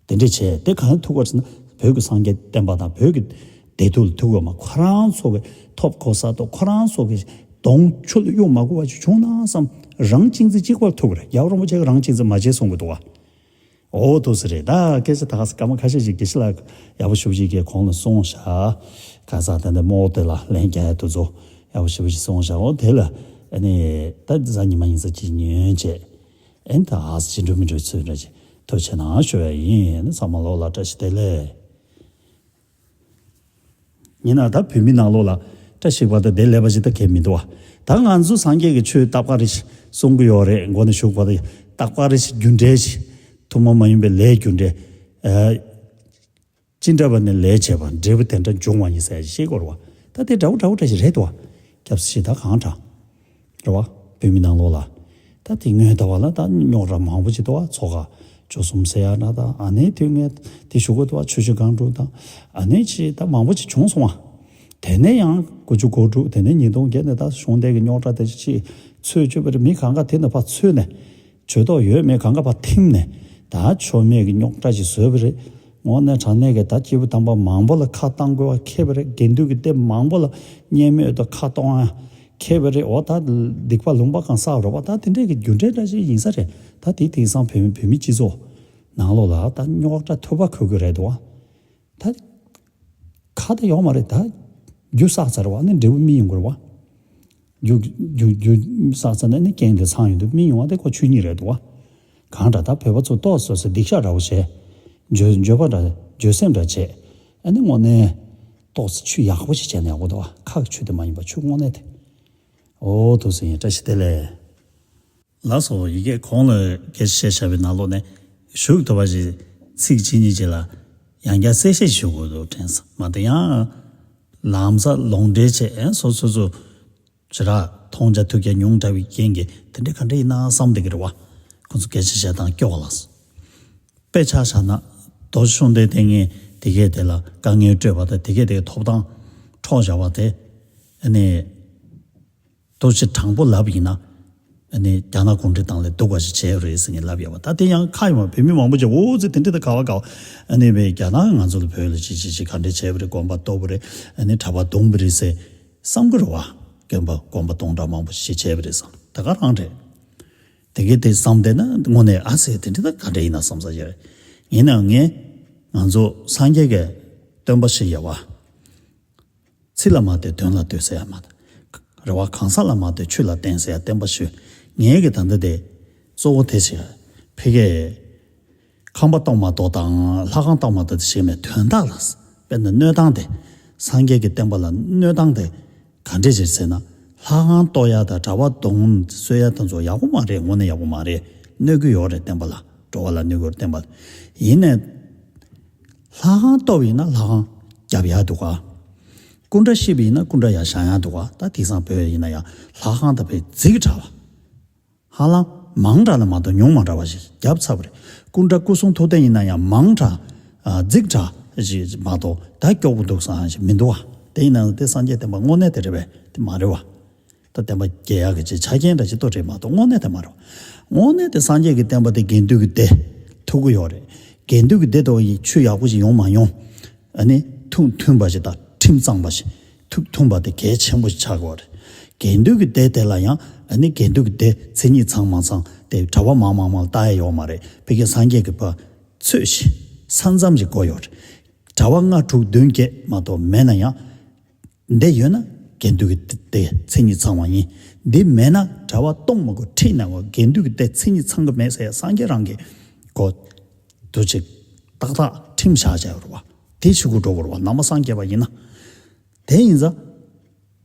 དེ་འདྲས་བྱས་དེ་གང་ཐུག་པ་ཟེར་ན་བོད་ཀྱི་སངས་རྒྱས་བསྟན་པ་དང་བོད་ཀྱི་བདེ་སྡུག་ལ་ཐུག་པ་མ་ཁོ་རང་ཚོ་གི་ཐོབ་གོ་ས་དང་ཁོ་རང་ཚོ་གི་གདོང་ཆུ་ལ་གཡུག་མ་དགོས་པ་ཞིག་བྱུང་ན་བསམ། རང་གཅེས་འཛིན་གཅིག་པར་ཐུག་པ་རེད། རྒྱལ་བ་རིན་པོ་ཆེ་གི་རང་གཅེས་འཛིན་མ་བྱེད་གསུང་གི་འདུག་བ། འོ་འདུག་སེ་རེད། ད་སྐད་ཆ་ད་ག་ས་སྐར་མ་ཁ་ཤས་ཤིག་དགེ་བཤེས་ལགས་ཡག་པོ་ཞེ་པོ་ཅིག་གིས་གོང་ལ་གསུངས་བཞག་ག་ས་ད་ནི་རྨོ་དེ་ལ་ལན་རྒྱག་ཡ་དེ་ཚོ་ཡག་པོ་ཞེ་པོ་ཅིག་གསུངས་བཞག་འོ་དེ་ལ་ཨ་ནི་ད་གཟའ་ཉི་མ་ཉིན་ས་ཅིག་ཉོན་བྱས། ཨེ་ད་ཨ་ཅི་འགྲོ་མི་འགྲོ་ཚོད་འདྲ་ཅིག་ཐུགས་རྗེ་གནང་ཞུ་ཡ་ཡིན། ཚང་མ་ལོག་ལ་བཀྲ་ཤིས་བདེ་ལེགས། ཡིན་ན་ད་བོད་མི་ནང་ལོགས་ལ་བཀྲ་ཤིས་པ་དང་བདེ་ལེགས་པ་ཞིག་ད་གལ་མི་འདུག་བ། ད་ང་ཚོ་སངས་རྒྱས་ཀྱི་ཆོས་རྟག་པ་རེ་ཞིག་གསུང་གི་ཡོད་རེད། མགོ་ནས་ཞུགས་པ་དང་རྟག་པ་རེ་ཞིག་རྒྱུ་འབྲས་ཞིག་ཐུན་མོང་མ་ཡིན་པའི་ལས་རྒྱུ་འབྲས། ཨ། ཅི་འདྲ་བ་ནས་ལས་བྱས་པ་འབྲས་བུ་དེ་འདྲ་འབྱུང་བ་ཡིན་ཟེར་ཞིག་གོ་རེད་བ། ད་དེ་འདྲ་བོ་འདྲ་བོ་འདྲ་ཞིག་རེད་དོ། སྐྱབས་སུ་མཆི་ད་གང་དྲག་རེད་བ། བོད་མི་ནང་ལོགས་ལ། ད་དེ་སྔོན་ད་བ་ལ་ད་རྙོག་དྲ་མང་པོ་ཅིག་འདུག་བ། ཚོ་ཁ་བཅུ་གསུམ་ཟེར་ཡ་ན་ད་ཨ་ནེ་དུས་ངས་དེ་ཞུ་གི་འདུག་བ། ཆུ་བཞི་སྒང་དྲུག་དང་ཨ་ནེ་ཅི་ད་མང་པོ་ཅིག་བྱུང་སོང་བ། དེ་ནས་ཡང་དགུ་བཅུ་གོ་དྲུག་དེ་ནས་ཉིས་སྟོང་བརྒྱད་ནས་ད་གཞུང་འདས་ཀྱི་རྙོག་དྲ་དེ་ཅིག་ཚོས་བཅུག་པ་རེད། མི་གང་ག་དེ་ནས་ཕར་ཚུད་ནས། ཇུས་གཏོགས་ཡོད་མེད་གང་ག་ཕར་ཐིམ་ནས་ད་ཆོ་མེད་ཀྱི་རྙོག་དྲ་ཞིག་བཟོས་པ་རེད། དངོས་གནས་དྲང་གནས་ཀྱི་ད་སྐྱེས་བུ་དམ་པ་མང་པོ་ལ་ཁ་གཏོང་དགོས་པ་ཁེལ་པ་རེད། དགེ་འདུན་གྱི་སྡེ་མང་པོ་ལ་བརྙས་སྨོད་དང་ཁ་གཏོང་ཡ་ཁེལ་པ་རེད། འོ་ད་སྡིག་པ་ལུང་པ་གང་བསགས་རོགས་པ་ད་དེ་འདྲས་ཀྱི་རྒྱུ་འབྲས་འདྲ་ཞིག་ཡིན་ས་རེད། ད་དེ་དེང་སང་བོད་མི་བོད་མི་སྤྱི་ཚོགས་ནང་ལོགས་ལ་ད་རྙོག་དྲ་ཐུབ་པ་ཁོལ་གི་རེད་དོ། ད་ཁ་ད་ཡོང་མ་རེད། ད་རྒྱུ་བསགས་ཚར་བ་ནི་འབྲས་བུ་སྨིན་ཡོང་གི་རེད་བ། རྒྱུ་རྒྱུ་རྒྱུ་བསགས་ཚར་ན་ནི་རྐྱེན་དེ་ཚང་ཡོང་དུས་སྨིན་ཡོང་བ་དེ་ཁོ་ཆོས་ཉིད་རེད་འདུག་བ། གང་འདྲ་ད་བོད་པ་ཚོ་ཏོག་སོ་སོ་སྡིག་བཤགས་འདྲ་བོ་བྱས། འགྱོད་འགྱོད་པ་འདྲ་འགྱོད་སེམས་འདྲ་བྱས། ཨ་ནི་དངོས་གནས་ཏོག་ཙམ་ཆོས་ཡག་པོ་ཞིག་བྱས་ན་ཡག་པོ་འདུག་བ། ཁ་གི་ཆོས་དེ་མ་ཡིན་པ་ཆོས་དངོས་གནས་དེ། ཨོ་ཐུགས་སྲས་ཡིན། བཀྲ་ཤིས་བདེ་ལེགས། ལགས་སོ། ཡི་གེ་གོང་ལ་སྐད་ཆ་བཤད་བཞག་པའི་ནང་ལོགས་ནས་ཞུགས་ཐུབ་པ་ཞིག་ཚིག་གཅིག་གཉིས་ཅིག་ལ་ཡང་བསྐྱར་གསལ་བཤད་ཞུ་དགོས་འདུག་དྲན་སོང་། མ་གཏོགས་ཡང་ལམ་སང་ལོག་འགྲེལ་བྱས་སོ་སོ་སོ་ཞེ་དྲག་མཐོང་རྒྱ་ཐོས་རྒྱ་ཉུང་དྲགས་པའི་རྐྱེན་གྱིས་དེ་འདྲ་ག་འདྲ་ཡིན་ན་བསམ་བསྡད་ཀྱི་རེད་བ། ཁོང་ཚོ་སྐད་ཆ་བཤད་སྟངས་སྐྱོ་བ་ལགས་སོ། དཔེ་ཆ་བཞག་ན་རྡོ་རྗེ་ཤོང་ལྡེ་བསྟེན་མཁན་དེ་གས་དེ་ལ་དཀའ་ངལ་སྤྲོད་པ་དང་དེ་གས་དེ་གས་ཐོབ་ཐང་འཕྲོག་བཞག་པ་དེ་ཨ་ནི། ཐུགས་རྗེ་དྲང་པོ་ལབ་ཡིན་ན། ཨ་ནི་རྒྱ་ནག་གུང་ཁྲན་ཏང་ལས་སྡུག་པ་ཞིག་བྱས་ཡོད་རེད་ཟེར་ནས་ལབ་ཡོད་པ། ད་དེ་ཡང་ཁ་ཡོང་བ་བོད་མི་མང་པོ་ཅིག་འོ་ཙི་དེ་འདྲ་ད་ག་བ་ག་བ། ཨ་ནི་བས་རྒྱ་ནག་ང་ཚོ་ལ་བོད་ལ་ཅི་ཅི་ཅི་ག་འདྲས་བྱས་པ་རེད། དགོན་པ་གཏོར་བ་རེད། ཨ་ནི་གྲྭ་པ་བརྡུངས་པ་རེད་ཟེར་བསམ་གི་རེད་བ། དགོན་པ་དགོན་པ་སྟོང་ཕྲག་མང་པོ་ཞིག་བྱས་པ་རེད་བསམ་ད་ག་རང་རེད། དེ་གས་དེ་བསམ་བསྡད་ན་དངོས་གནས་ཨ་ཙི་དེ་འདྲ་ད་ག་འདྲས་ཡིན་ན་བསམ་ས་ཡོད་རེད། ཡིན་ནའང་ངས་ང་ཚོ་སངས་རྒྱས་ཀྱི་སྟོན་པ་ཞིག་ཡོད་བ། ཚིག་ལ་མ་ལྟོས་དོན་ལ་ལྟོས་ཟེར་ཡ་མ་རེད་བ། གང་ཟག་ལ་མ་ལྟོས་ཆོས་ལ་བརྟེན་ཟེར་ཡ་བསྟན་པ་ཞུ། ངའི་གི་ད་ལྟ་དེ་གཙོ་བོ་དེ་ཞིག་ཕ་གིའི་ཁང་པ་གཏོར་མ་གཏོར་དང་ལྷ་ཁང་གཏོར་མ་གཏོར་དེ་ཞིག་མེད་དོན་དག་ལ། དཔེར་ན་སྣོད་ཐང་དེ་སངས་རྒྱས་ཀྱི་བསྟན་པ་ལ་སྣོད་ཐང་དེ་ག་འདྲས་ཞིག་ཟེར་ན། ལྷ་ཁང་གཏོར་ཡ་དང་གྲྭ་པ་གདོང་གསོལ་ཡ་དེ་ཚོ་ཡག་པོ་མ་རེད། དངོས་གནས་ཡག་པོ་མ་རེད། གནོད་ཀྱི་ཡོད་རེད། བསྟན་པ་ལ་འགྲོ་བ་ལ་གནོད་ཀྱི་ཡོད་རེད། བསྟན་པ་ལ་ཡིན་ནས། ལྷ་ཁང་གཏོར་བ་ཡིན་ན་ལྷ་ཁང་རྒྱབ་ཡ་འདུག་ག་སྐུ་འདྲ་བཤིག་པ་ཡིན་ན་སྐུ་འདྲ་ཡར་བཞེངས་ཡ་འདུག་ག་ད་དེང་སང་བོད་ཡིན་ན་ཡང་ལྷ་ཁང་དང་བོད་རྫིག་དྲགས་པ། ཧ་ལམ་མང་དྲགས་ལ་མ་གཏོགས་ཉུང་མ་དྲགས་པ་ཞིག་བརྒྱབ་ཚར་བ་རེད། སྐུ་འདྲ་སྐུ་གསུང་ཐུགས་རྟེན་ཡིན་ན་ཡང་མང་དྲགས། ཨ། རྫིག་དྲགས་ཞིག་མ་གཏོགས་ད་སྐྱོ་པོ་འདུག་བསམ་ཞིག་མི་འདུག་ག་དེ་ཡིན་ན་དེ་སངས་རྒྱས་བསྟན་པ་དངོས་གནས་དེ་རེད་པས། དེ་མ་རེད་པ། ད་བསྟན་པ་རྒྱས་ཡག་གི་ཆེད་ཆ་རྐྱེན་འདྲ་ཞིག་གཏོར་རེད་མ་གཏོགས་དངོས་གནས་དེ་མ་རེད་པ། དངོས་གནས་དེ་སངས་རྒྱས་ཀྱི་བསྟན་པ་དེ་དགེ་འདུན་གྱི་སྡེ་ཐུག་གི་ཡོད་རེད། དགེ་འདུན་གྱི་སྡེ་དེ་ཡི་ཆོས་ཡག་པོ་ཞིག་ཡོང་མ་ཡོང་། ཨ་ནི་ཐུགས་མཐུན་པ་ཞིག་དང་ཁྲིམས་གཙང་པ་ཞིག་ཐུགས་མཐུན་པ་དེ་གལ་ཆེན་པོ་ཞིག་ཆགས་ཀྱི་ཡོད་རེད། དགེ་འདུན་གྱི་སྡེ་དེ་ལ་ཡང་ཨ་ནི་དགེ་འདུན་གྱི་སྡེ་མཚན་ཉིད་ཚང་མ་ཚང་དེ་གྲྭ་པ་མང་མང་མང་ལ་ལྟ་ཡ་ཡོད་མ་རེད། ཕ་གི་སངས་རྒྱས་ཀྱི་བསྟན་པ་ཚོས་ཤིག་ས་མཚམས་ཤིག་བགོས་ཡོད་རེད། གྲྭ་པ་ལྔ་དྲུག་བདུན་བརྒྱད་མ་གཏོགས་མེད་ན་ཡང་། འདི་ཡོད་ན་དགེ་འདུན་གྱི་སྡེ་མཚན་ཉིད་ཚང་བ་ཡིན། འདི་མེད་ན་གྲྭ་པ་སྟོང་མ་དགོས་ཁྲིད་ན་དགོས། དགེ་འདུན་གྱི་སྡེ་མཚན་ཉིད་ཚང་གི་མེད་ཟེར་ཡ་སངས་རྒྱས་རང་གིས་གོ། དུ་ཅིག་ཏག་ཏག་ཁྲིམས་བཞག་བྱས་ཡོད་རེད་པ། དེ་ཆུ་གུ་འགྲོ་དགོས་རེད་པ། ནང་པ་སངས་རྒྱས་པ་ཡིན་ན། དེ་ཡིན་ཙང་།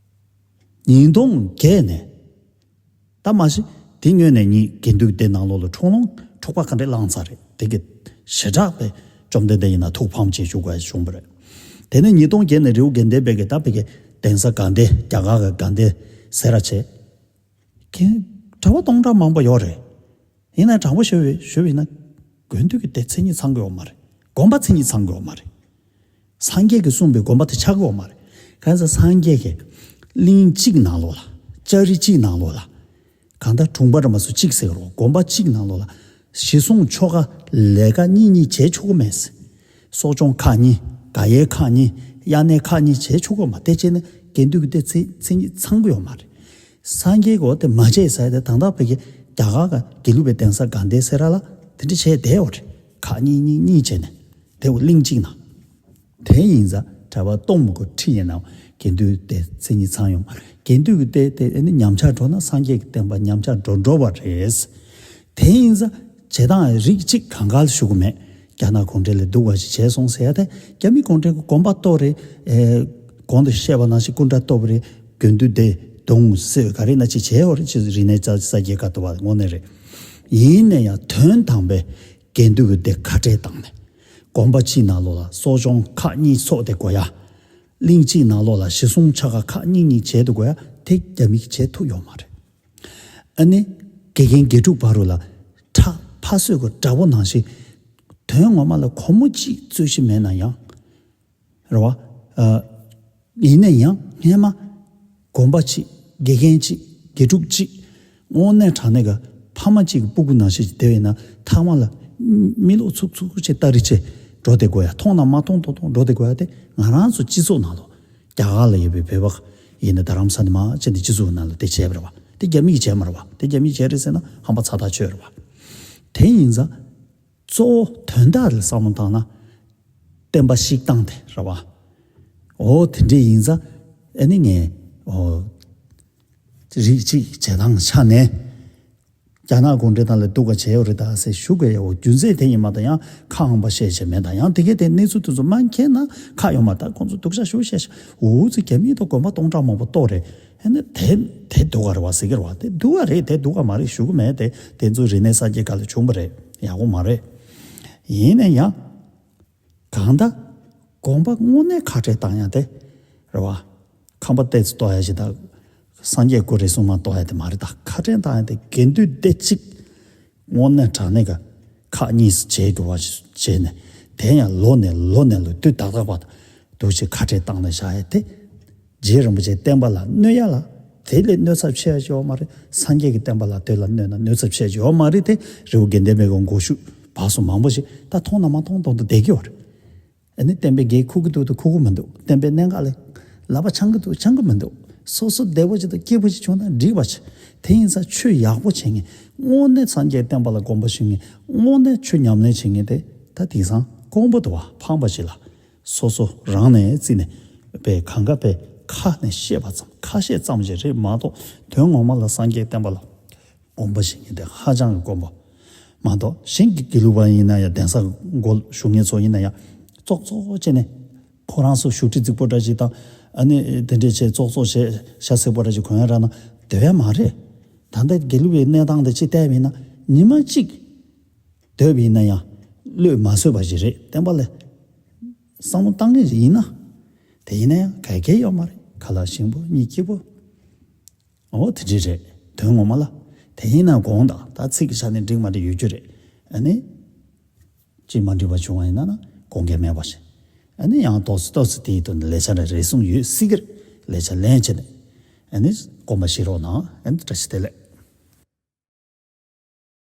ཉིས་སྟོང་བརྒྱད་ནས། ད་མ་གཞི་དེ་སྔོན་ནས་ཉིད་དགེ་འདུན་གྱི་སྡེ་ནང་ལོགས་ལ་འཁྲུག་ལོང་འཁྲུག་པ་ག་འདྲས་བསླངས་ཚར་རེད། དེ་གི་ཞེ་དྲག་པའི་བཅོམ་ལྡན་འདས་ཡིན་ན་ཐུགས་ཕམ་བྱེད་བཅུག་པ་བྱུང་བ་རེད། དེ་ནས་ཉིས་སྟོང་བརྒྱད་ནས་རི་བོ་དགེ་ལྡན་པའི་གི་ད་བོད་ཀྱི་གདན་ས་དགའ་ལྡན་རྒྱ་གར་གྱི་དགའ་ལྡན་ཟེར་ར་བྱས། གྲྭ་པ་སྟོང་ཕྲག་མང་པོ་ཡོད་རེད། ཡིན་ན་དྲང་པོ་ཞུ་བའི་ཞུ་བ་ཡིན་ན། དགེ་འདུན་གྱི་སྡེ་མཚན་ཉིད་ཚང་གི་ཡོད་མ་རེད། དགོན་པ་མཚན་ཉིད་ཚང་གི་ཡོད་མ་རེད། སངས་རྒྱས་ཀྱིས་གསུངས་པའི་དགོན་པ་དེ་ཆགས་ཀྱི་ཡོད་མ་རེད། གང་ཟེར་སངས་རྒྱས་ཀྱིས་གླིང་གཅིག་ནང་ལོགས་ལ། ལྕགས་རི་གཅིག་ནང་ལོགས་ལ། གང་ལྟར་གྲོང་པ་ར་མ་སུ་གཅིག་ཟེར་རོ། དགོན་པ་གཅིག་ནང་ལོགས་ལ། ཞི་གསུམ་ཆོ་ག་ལས་ཀ་གཉིས་གཉིས་བྱེད་ཆོག་གི་མེད། གསོ་སྦྱོང་ཁག་གཉིས། དགའ་ཡལ་ཁག་གཉིས། དབྱར་གནས་ཁག་གཉིས་བྱེད་ཆོག་གི་མ་རེད། དེ་བྱས་ནས་དགེ་འདུན་གྱི་སྡེ་མཚན་ཉིད་ཚང་གི་ཡོད་མ་རེད། སངས་རྒྱས་ཀྱིས་དེ་མ་བྱས་ཟེར་ཏེ་ད་ལྟ་བོད་ཀྱི་རྒྱ་གར་གྱི་དགེ་ལུགས་པའི་གདན་ས་དགའ་ལྡན་ཟེར་ར་ལ་དེ་འདྲ་བྱས་བསྡད་ཡོད་རེད། ཁག་གཉིས་གཉིས་གཉིས་བྱས་ནས་དེ་གླིང་གཅིག་ན། དེ་ཡིན་ཙང་གྲྭ་པ་སྟོང་མ་དགོས་ཁྲིད་ཡིན་ནའང་དགེ་འདུན་སྡེ་མཚན་ཉིད་ཚང་ཡོང་། དགེ་འདུན་གྱི་སྡེ་དེ་ཨ་ནི་ཉམས་ཆག་འགྲོ་ན་སངས་རྒྱས་ཀྱི་བསྟན་པ་ཉམས་ཆག་འགྲོ་འགྲོ་བ་རེད། དེ་ཡིན་ཙང་བྱེད་སྟངས་རིགས་གཅིག་གང་ག་ལ་ཞུ་གི་མེད། རྒྱ་ནག་གུང་ཁྲན་ལས་སྡུག་པ་ཞིག་བྱས་སོང་ཟེར་ཡ་དེ། རྒྱ་མི་གུང་ཁྲན་གྱི་དགོན་པ་གཏོར་རེད། ཨེ། གོང་དུ་བཤད་པ་ནང་བཞིན་སྐུ་འདྲ་གཏོར་བ་རེད། དགེ་འདུན་སྡེ་དུང་ཟེར་ག་རེ་ན་ཅིག་བྱས་ཡོད་རེད། ཅིག་རིག་གནས་རྩ་རྩ་རྒྱས་ཁ་ཐུབ་པ་དངོས་གནས་རེད། ཡིན་ན་ཡང་དོན་དམ་པའི་དགེ་འདུན་གྱི་སྡེ་ཁ་བྲལ་བཏང་ནས། དགོན་པ་གཅིག་ནང་ལོགས་ལ་གསོ་སྦྱོང་ཁག་གཉིས་ཚོགས་ཏེ་དགོས་ཡ། གླིང་གཅིག་ནང་ལོགས་ལ་ཞི་གསུམ་ཆོ་ག་ཁག་གཉིས་གཉིས་བྱེད་དུ་དགོས་ཡ་དེ་རྒྱ་མིས་བྱེད་ཐུབ་ཡོད་མ་རེད། ཨ་ནི། དགེ་རྒན་དགེ་ཕྲུག་བར་དུ་ལ་ཁྲག་ཕ་གསོད་ཀྱི་དགྲ་བོ་ནང་བཞིན། དོན་ངོ་མ་ལ་སྒོར་མོ་གཅིག་རྩོད་གཞི་མེད་ན་ཡང་། རེད་བ། ཨ། ཡིན་ན་ཡང་སྔས་མ། དགོན་པ་གཅིག་དགེ་རྒན་གཅིག་དགེ་ཕྲུག་གཅིག་དངོས་གནས་དྲང་གནས་ཀྱི་ཕ་མ་གཅིག་གི་སྤུ་གུ་ནང་བཞིན་གྱི་དེ་བས་ན་ཐ་མ་ལ། མི་ལོ་ཚུགས་ཚུགས་ཆེ་ལྟ་རི་ཆེ་འགྲོ་བསྡད་དགོས་ཡ། མཐོང་ན་མ་མཐོང་མཐོང་མཐོང་འགྲོ་བསྡད་དགོས་ཡ་དེ་ང་རང་ཚོ་སྤྱི་ཚོགས་ནང་ལོགས། རྒྱ་གར་ལ་ཡོད་པའི་བོད་པ་ཡིན་ན་རྡ་རམ་ས་ནས་མར་ཕྱིན་ཏེ་སྤྱི་ཚོགས་ནང་ལ་དེ་བྱས་པ་རེད་བ། དེ་རྒྱ་མིས་བྱས་མ་རེད་བ། དེ་རྒྱ་མིས་བྱས་རེད་ཟེར་ན་ཧམ་པ་ཚ་ཐག་ཆོད་རེད་བ། དེ་ཡིན་ཙང་། གཙོ་བོ་དོན་དག་ལ་བསམ་བློ་བཏང་ན། བསྟན་པ་བཤིག་སྟངས་དེ་རེད་བ། འོ་དེ་འདྲས་ཡིན་ཙང་། ཨ་ནི་ངས། འོ། རིགས་གཅིག་བྱེད་སྟངས་ཆ་ནས། རྒྱ་ནག་གུང་ཁྲན་ཏང་ལས་སྡུག་པ་བྱས་ཡོད་རེད་ད་ཟེར་ཞུ་དགོས་ཡ། འོ་རྒྱུ་མཚན་དེ་ཡིན་མ་གཏོགས་ཡང་ཁ་ཧམ་པ་བཤད་བྱས་མེད་ད། ཡང་དེ་གས་དེ་གནས་ཚུལ་དེ་ཚོ་མ་མཁྱེན་ན་ཁག་ཡོད་མ་རེད། ད་ཁོང་ཚོ་སྡུག་ཅག་ཞེ་པོ་བཤད་ཤག་འུ་ཚོ་རྒྱ་མིའི་ཐོག་དགོན་པ་སྟོང་ཕྲག་མང་པོ་གཏོར་རེད། ཨ་ནི་དེ་དེ་སྡུག་ག་རེད་བ་ཟེར་གི་རེད་བ། དེ་སྡུག་ག་རེད། དེ་སྡུག་ག་མ་རེད་ཞུ་གི་མེད། དེ་དེ་ཚོ་རིག་གནས་གསར་བརྗེ་སྐབས་ལ་བྱུང་བ་རེད། ཡག་པོ་མ་རེད། ཡིན་ན་ཡང་། གང་ལྟར། དགོན་པ་དངོས་གནས་ཁ་བྲལ་བཏང་ཡ་དེ། རེད་བ། ཁང་པ་ཏོག་ཙམ་གཏོར་ཡ་ཞིག་དང་། སངས་རྒྱས་སྐུ་རེ་ཟུང་མར་གཏོར་ཡ་དེ་མ་རེད་ད། ཁ་བྲལ་བཏང་ཡ་དེ་དགེ་འདུན་སྡེ་གཅིག་དངོས་གནས་དྲང་གནས་ཀྱི་ཁག་གཉིས་སུ་བྱེད་དགོས་པ་བྱས་ནས། དེ་ཡང་ལོ་ནས་ལོ་ནས་ལོ་དུས་ཏག་ཏག་པ་དུ་ཞིག་ཁ་བྲལ་བཏང་ནས་བཞག་ཡ་དེ། རྗེ་རིན་པོ་ཆེའི་བསྟན་པ་ལ་གནོད་ཡ་ལ་དེ་ལས་གནོད་ཚབས་ཆེ་ཡ་ཞིག་ཡོད་མ་རེད། སངས་རྒྱས་ཀྱི་བསྟན་པ་ལ་དེ་ལ་གནོད་ན་གནོད་ཚབས་ཆེ་ཡ་ཞིག་ཡོད་མ་རེད་དེ། རི་བོ་དགེ་ལྡན་པའི་གི་མགོ་ཤུགས་བར་གསུམ་མང་པོ་ཞིག་ད་མཐོང་ན་མ་མཐོང་མཐོང་དུ་བསྡད་ཀྱི་ཡོད་རེད། ཨ་ནི་བསྟན་པའི་འགན་འཁུར་གི་འདུག་དང་འཁུར་གི་མི་འདུག་བསྟན་པའི་གནད་འགག་ལ་ལག་པ་འཆང་གི་འདུག་འཆང་གི་མི་འདུག་སོ་སོ་བདེ་པོ་ཅིག་དང་སྐྱིད་པོ་ཅིག་བྱུང་ན་འགྲིག་པ་ཅིག་དེ་ཡིན་ཙང་ཆོས་ཡག་པོ་བྱེད་མཁན། དངོས་གནས་སངས་རྒྱས་བསྟན་པ་ལ་དགོངས་པ་ཞུ་མཁན། དངོས་གནས་ཆོས་ཉམས་ལེན་བྱེད་མཁན་དེ་ད་དེང་སང་དཀོན་པོ་འདུག་བ། ཕངས་པ་ཞིག་ལ་སོ་སོ་རང་ནས་བརྩིས་ནས་པའི་གང་ག་པའི་ཁ་ནས་བཤད་པ་ཙམ། ཁ་བཤད་ཙམ་ཞིག་རེད་མ་གཏོགས་དོན་ངོ་མ་ལ་སངས་རྒྱས་བསྟན་པ་ལ་དགོངས་པ་བཞེས་མཁན་དེ་ཧ་ཅང་གི་དཀོན་པོ་མ་གཏོགས། གཞན་གྱི་དགེ་ལུགས་པ་ཡིན་ན་ཡང་གདན་ས་སྒོ་བཞུགས་མཁན་ཚོ་ཡིན་ན་ཡང་ཙོག་ཙོག་བྱས་ནས་ཁོ་རང་ཚོ་བཞུགས་ཁྲི་རྫིག་པོ་འདྲ་ཞིག་དང་ ཨ་ནི་དེ་འདྲས་བྱས་ཙོག་ཙོག་བྱས་ཤ་ཚིག་པོ་ར་ཅིག་གོན་ཡ་རག་ན་སྡོད་ཡ་མ་རེད། ད་ལྟ་དགེ་ལུགས་པའི་གནས་སྟངས་དེ་ཅིག་བལྟས་པ་ཡིན་ན་ཉི་མ་གཅིག་སྡོད་པ་ཡིན་ན་ཡང་བློས་མ་བཟོད་པ་ཞིག་རེད། བསྟན་པ་ལ་བསམ་བློ་བཏང་མཁན་ཞིག་ཡིན་ན། དེ་ཡིན་ན་ཡང་ག་གེ་ཡོད་མ་རེད། ཁ་ལག་ཞིམ་པོ་གཉིད་སྐྱིད་པོ། འོ་དེ་འདྲས་རེད། དོན་ངོ་མ་ལ། དེ་ཡིན་ན་དགོངས་དག་ད་ཚིག་གི་ཆ་ནས་འགྲིག་མ་འགྲིག་ཡོད་རྒྱུ་རེད། ཨ་ནི། ཅིག་མ་འགྲིག་པ་བྱུང་བ་ཡིན་ན་ན་དགོངས་འགལ་མེད་པ་ཞིག་ཨ་ནི་ཡང་ཏོག་ཙམ་ཏོག་ཙམ་དེའི་དོན་དུ་ལས་འཆར་རེ་ཟུང་ཡོད་སྲིད་ཀྱི་རེད། ལས་འཆར་ལེན་བྱས་ནས་ཨ་ནི་དགོངས་པ་བཞེས་རོགས་གནང་། ཨ་ནི་བཀྲ་ཤིས་བདེ་ལེགས།